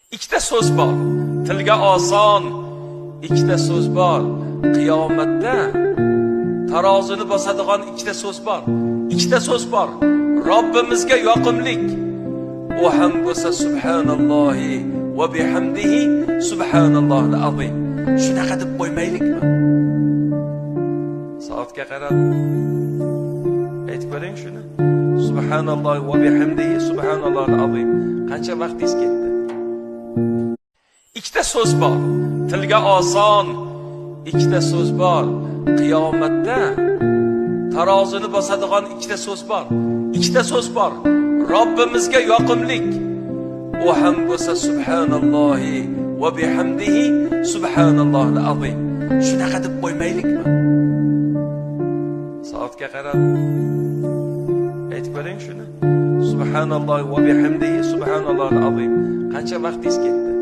Ikkita so'z bor, tilga oson. Ikkita so'z bor, qiyomatda tarozini bosadigan ikkita so'z bor. Ikkita so'z bor, Robbimizga yoqimlik. U ham bo'lsa subhanallohi va bihamdihi subhanallohil azim. Shunaqa deb qo'ymaylikmi? Soatga qarab aytib ko'ring shuni. Subhanallohi va bihamdihi subhanallohil azim. Qancha vaqtingiz ketdi? Ikkita so'z bor, tilga oson. Ikkita so'z bor, qiyomatda tarozini bosadigan ikkita so'z bor. Ikkita so'z bor, Robbimizga yoqimlik. U ham bo'lsa subhanallohi va bihamdihi subhanallohil azim. Shunaqa deb qo'ymaylikmi? Soatga qarab aytib ko'ring shuni. Subhanallohi va bihamdihi subhanallohil azim. Qancha vaqtingiz ketdi?